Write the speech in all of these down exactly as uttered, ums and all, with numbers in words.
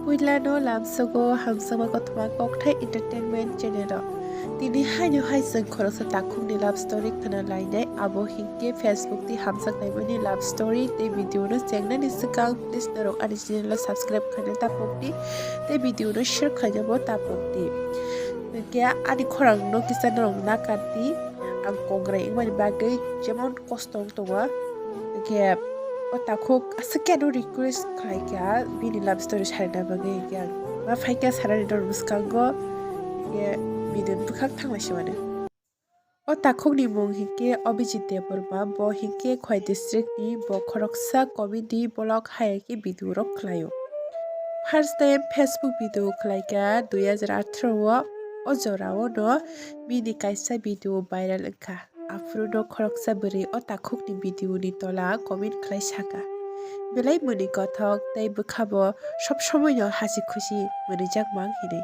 Puilano lamsogo hamjakma kothoma Kokthai Entertainment channel o. Tini haino hai chwng khoroksa takhukni love story khna lainai, abo hinkhe Facebook tei hamjak laimani love story tei video no chengnani swkang please norok ani channel o subscribe khaina tapokdi tei video no share khainabo tapokdi. Hinkhe ani khorang no kisa norok nakardi, ang kongrai wngmani bagwi jemon kosto wng tongo. Hinkhe o takhuk aswk khe ano request khlaikha bini love story sarina bagwi, hinkhe ang ma phaikha sarani norok bwskango, hinkhe bini bwkhak thanglai se mano. O takhukni mung hinkhe Abhijit Debbarma, bo hinkhe Khowai district ni, bo khoroksa comedy vlog hai khe video rok khlaio. First time Facebook video khlaikha dui hazar atharo o, o jorao no bini kaisa video viral wngkha. Aphuru no khoroksa bwrwi o takhukni video ni tola comment khlai saka, "Belai mwnwi kothok tei bwkha bo sob somoi no hasi khusi mwnwijak mang," hinwi.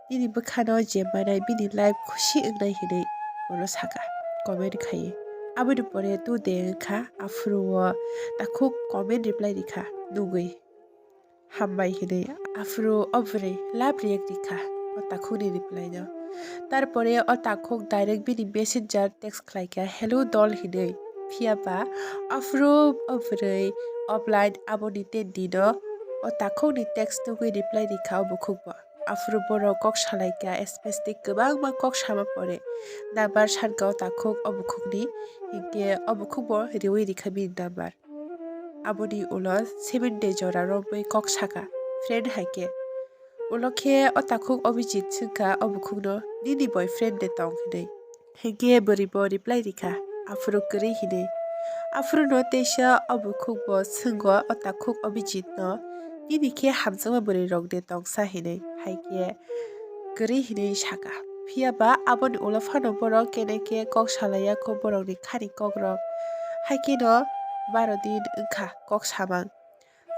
Nini bwkhano je manai bini life khusi wngnai hinwi bono saka, comment khaiwi. Aboni pore tu de wngkha, aphuru o takhuk comment reply rikha nugwi, "Hambai," hinwi. Aphuru o bwrwi love react rikha o takhukni reply no. Tarpore o takhuk direct bini messenger text khlaikha, "Hello dol," hinwi. Phiya ba aphuru o bwrwi offline aboni ten dino o takhukni text nugwi reply rikha o bukhuk bo. Aphuru borok kok salaikha, S M S tei kwbangma kok sama pore. Number sankha o takhuk o bukhukni, hinkhe o bukhuk bo riwi rikha bini number. Aboni ulo seven day jora romwi kok saka, friend hai khe. Ulo khe o takhuk Abhijit swngkha o bukhukno, "Nini boyfriend de tong?" hinwi. Hinkhe bwrwi bo reply rikha, "Aphuru kwrwi," hinwi. Aphuru no teisa o bukhuk bo swnggo o takhuk Abhijit no, "Nini khe hamjakma bwrwi rok de tongsa?" hinwi. Hai khe kwrwi hinwi saka. Phiya ba aboni ulo phano borok kene khe kok salaiya kho borokni khani kok rok. Hai kheno baro din wngkha kok samang.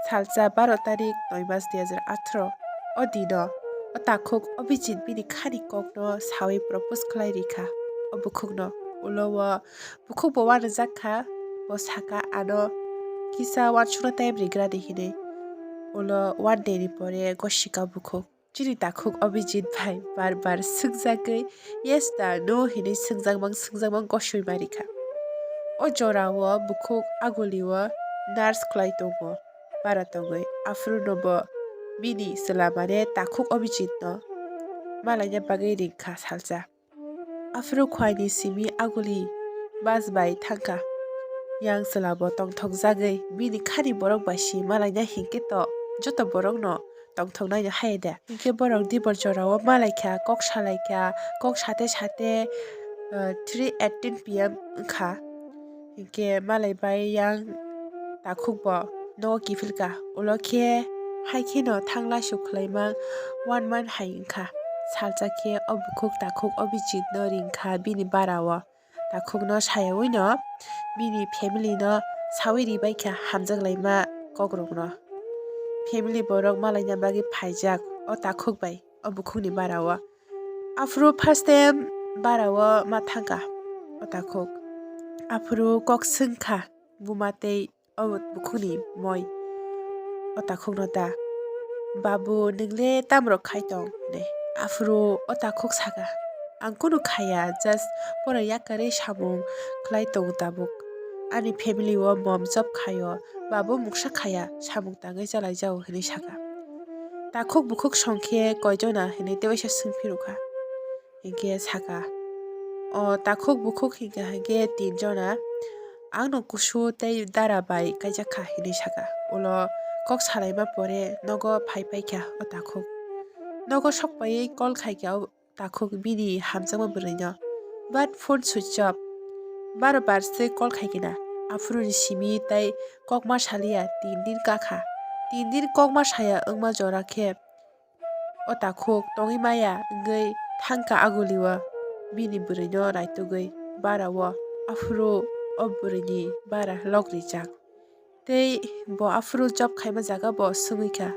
Salsa baro tarik noi mas dui hazar atharo o dino o takhuk Abhijit bini khani kokno sawi propose khlai rikha o bukhukno. Ulo o bukhuk bo uanajak kha, bo saka, "Ano kisa uansukna time rigradi," hinwi. Ulo one day ni pore gosika bukhuk. Chini takhuk Abhijit bai bar bar swngjagwi, "Yes da, no?" hinwi swngjak mang swngjak mang gosoi ma rikha. O jora o bukhuk aguli o nurse khlai tongo, bara tongwi. Aphuru no bo bini chwla mane takhuk Abhijit no malaina bagwi ringkha salsa. Aphuru Khowai ni simi aguli bus bai thangkha. Yang chwla bo tongthok jagwi bini khani borok bai si malaina hinkhe to joto borok no tongthoknaino hai de. Hinkhe borok dibor jorao malaikha, kok salaikha, kok sate sate, ah, three eighteen P M wngkha. Hinkhe malai bai yang takhuk bo nogo kiphilka. Ulo khe hai kheno thangla suk khlaimang one month hai wngkha. Salsa khe o bukhuk takhuk Abhijit no ringkha bini bara o. Takhukno sayawino bini family no sawi ribaikha hamjaklaima kokrokno. Family borok malaina bagwi phaijak o takhuk bai o bukhukni bara o. Aphuru first time bara o ma thangkha o takhuk. Aphuru kok swngkha buma tei o bukhukni moi o takhukno ta, "Babu, nwng le tamrok khai tong?" hinwi. Aphuru o takhuk saka, "Ang kunu khaya, just pora yakarwi samung khlai tongo tabuk. Ani family o mom job khaio, babu mungsa khaya, samung tangwi chalaijao," hinwi saka. Takhuk bukhuk songkhe koijona hinwi tewaisa swngphirukha. Hinkhe saka, o takhuk bukhuk hinkha hinkhe tin jona, "Ang no kusu tei dara bai kaijak kha," hinwi saka. Ulo kok salaima pore nogo phai paikha o takhuk. Nogo sok paiwi call khaikha o takhuk bini hamjakma bwrwino. But phone switch off. Baro bar se call khaikhe na. Aphuruni simi tei kok ma saliya, tin din kakha. Tin din kok ma saya wngma jora khe o takhuk tongwi maya wngwi thangkha agulio bini bwrwino naitugwi bara o. Aphuru o bwrwini bara lok rijak. Tei bo aphuru job khaima jaga bo swngwi kha.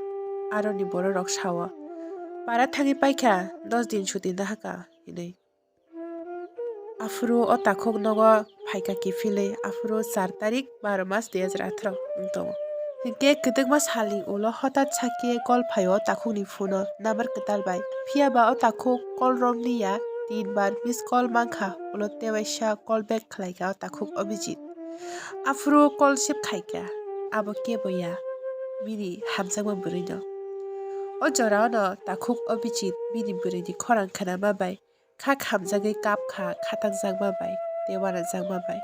Aroni bororok sao, "Para thangwi paikha, dos din chuti nahaka," hinwi. Aphuru o takhuk nogo phaikha kiphilwi, aphuru char tarik baro mas dui hazar atharo wng tongo. Hinkhe kwdwkma salni ulo hotat sakhe call phaio takhukni phono number kwtal bai. Phiya ba o takhuk call romliya, tin bar miss call mankha, ulo tewaisa call back khlaikha o takhuk Abhijit. Aphuru call receive khaikha, abo kebo ya, bini hamjakma bwrwino. O jorao no takhuk Abhijit bini bwrwini khorang khnama bai kha khamjagwi kap kha, khatangjakma bai tei uanajakma bai.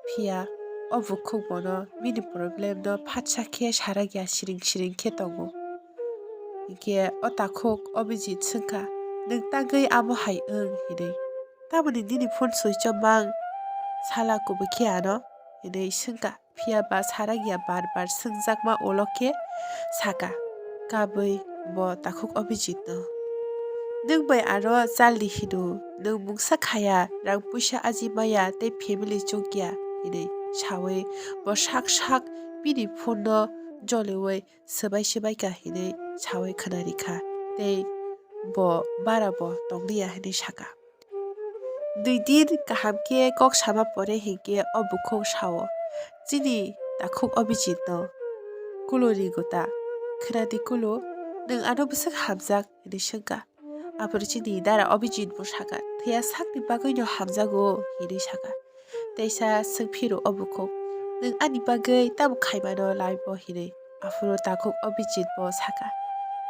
Phiya o bukhuk bono bini problem no phatsa khe sarakya, siring siring khe tongo. Hinkhe o takhuk Abhijit swngkha, "Nwng tangwi amo hai wng?" hinwi. "Tamoni nini phone switch off mang sala kubui khe ano?" hinwi swngkha. Phiya ba sarakya bar bar swngjakma ulo khe saka, kabwi bo takhuk Abhijitno, "Nwng bai aro chalni hino, nwng mungsa khaya, rang puisa aji maya tei family chukya," hinwi sawi bo sak sak bini phone no joliwi swbai swbaikha hinwi sawi khwnarikha tei bo bara bo tongliya hinwi saka. Dui din kaham khe kok sama pore hinkhe o bukhuk sao, "Chini takhuk Abhijitno, kulo ri gota, khwnadi kulo, nwng ano bwswk hamjak?" hinwi swngkha. Aphuru chini dara Abhijit bo saka, "Thwiya sakni bagwino hamjago?" hinwi saka. Teisa swngphiro o bukhuk, "Nwng ani bagwi tamo khaimano laibo?" hinwi. Aphuru takhuk Abhijit bo saka,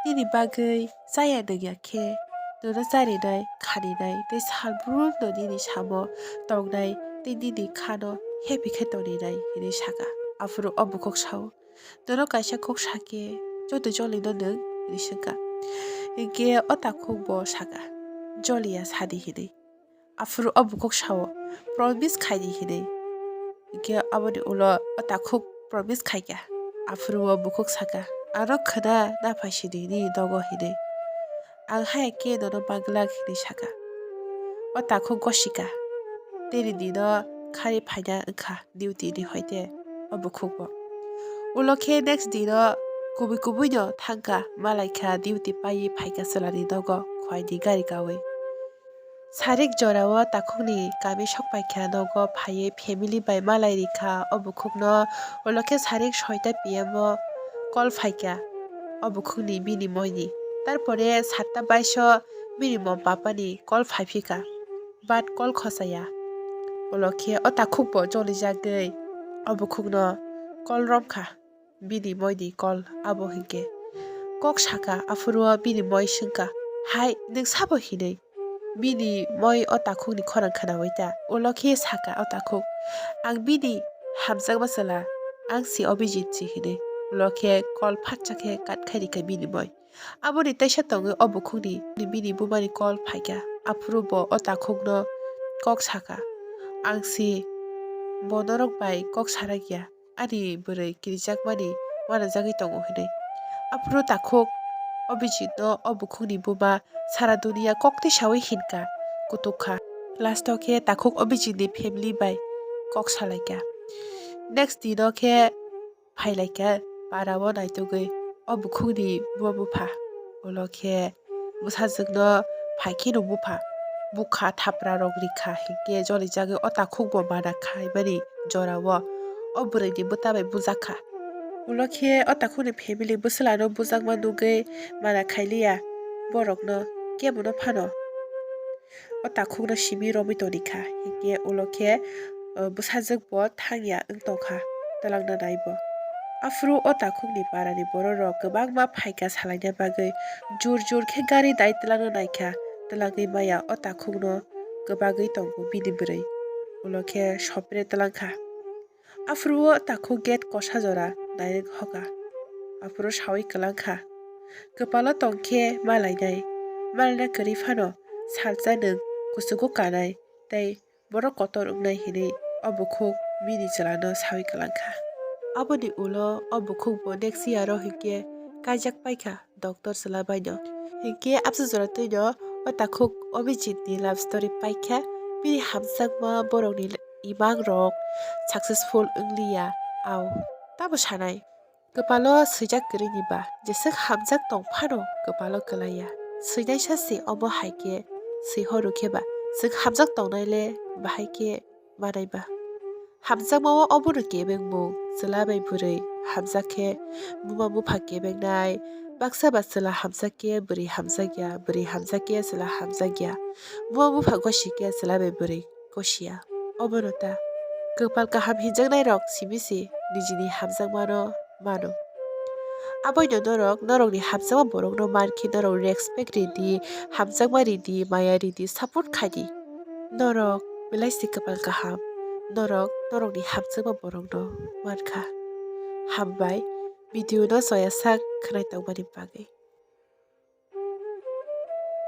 "Nini bagwi chaya nungya khe, nono charinai, khaninai tei salbrumno nini samo tongnai tei nini khano happy khe tongninai," hinwi saka. Aphuru o bukhuk sao, "Nono kaisa kok sakhe joto jolino nwng?" hinwi swngkha. Hinkhe o takhuk bo saka, "Joliya sadi," hinwi. Aphuru o bukhuk sao, "Promise khaidi," hinwi. Hinkhe aboni ulo o takhuk promise khaikha. Aphuru o bukhuk saka, "Ano khwna naphai sidi nini nogo," hinwi. "Ang haya khe nono manglak," hinwi saka. O takhuk gosika, "Tini dino khari phaina wngkha duty ni hoite o bukhuk bo." Ulo khe next dino kubui kubui no thangkha, malaikha duty paiwi phaikha chwlani nogo khwlaini gari kawi. Sarik jorao takhukni kami sokpaikha, nogo phaiwi family bai malai rikha o bukhukno. Ulo khe sarik soita P M o call phaikha o bukhukni bini moini. Tarpore satta bais o bini mom papani call phaiphika, but call khosaya. Ulo khe o takhuk bo jolijagwi o bukhukno call romkha. Bini moini call abo hinkhe kok saka, aphuru o bini moi swngkha, "Hai, nwng sabo hinwi?" Bini moi o takhukni khorang khwnawi ta, ulo khe saka o takhuk, "Ang bini hamjakma chwla, ang si Abhijit si," hinwi. Ulo khe call phatsa khe cut khai rikha bini moi. Aboni teisa tongwi o bukhukni bini bumani call phaikha, aphuru bo o takhukno kok saka, "Ang si bo norok bai kok sarakya, ani bwrwi kirijakmani uanajagwi tongo," hinwi. Aphuru takhuk Abhijitno o bukhukni buma sara duniya koktwi sawi hinkha, kutukha. Last o khe takhuk Abhijitni family bai kok salaikha. Next dino khe phailaikha parao naitugwi o bukhukni buma bupha. Ulo khe bwsajwkno phai kheno bupha, bukha thapra rok rikha hinkhe jolijagwi o takhuk bo mana khaimani jorao o bwrwini bwta bai bujakha. Ulo khe o takhukni family bwswlano bujakma nugwi mana khailiya borokno kebono phano. O takhukno simi romwi tonikha hinkhe ulo khe, o, bwsajwk bo thangya wng tongkha twlangna naibo. Aphuru o takhukni parani bororok kwbangma phaikha salaina bagwi, jur jur khe gari dai twlangna naikha, twlangwi maya o takhukno kwbagwi tongo bini bwrwi. Ulo khe sopre twlangkha. Aphuru o takhuk gate kosa jora direct hoka. Aphuru sawi kwlangkha, "Kwpalo tongkhe malainai, malaina kwrwi phano salsa nwng kuchugo kanai tei borok kotor wngnai," hinwi o bukhuk bini chwlano sawi kwlangkha. Aboni ulo o bukhuk bo next year o hinkhe kaijak paikha doctor chwla baino. Hinkhe absa jora twino o takhuk Abhijit ni love story paikha, bini hamjakma borokni imang rok successful wngliya. Au, tamo sanai? Kwpalo swijak kwrwini ba jeswk hamjak tong phano kwpalo kwlaiya. Swinaisa se omo hai khe swi horo khe ba chwng hamjak tongnai le bahai khe manai ba. Hamjakma o obono kebengmung, chwla bai bwrwi hamjak khe buma bupha kebengnai. Baksa ba chwla hamjak khe bwrwi hamjakya, bwrwi hamjak khe chwla hamjakya. Buma bupha gosi khe chwla bai bwrwi gosiya. Obono ta kwpal kaham hinjaknairok simi se nijini hamjakmano mano. Aboino norok norokni hamjakma borokno mankhe norok respect ridi, hamjakma ridi, maya ridi, support khaidi. Norok belai se kwpal kaham, norok norokni hamjakma borokno mankha. Hambai video no soya sak khwnai tongmani bagwi.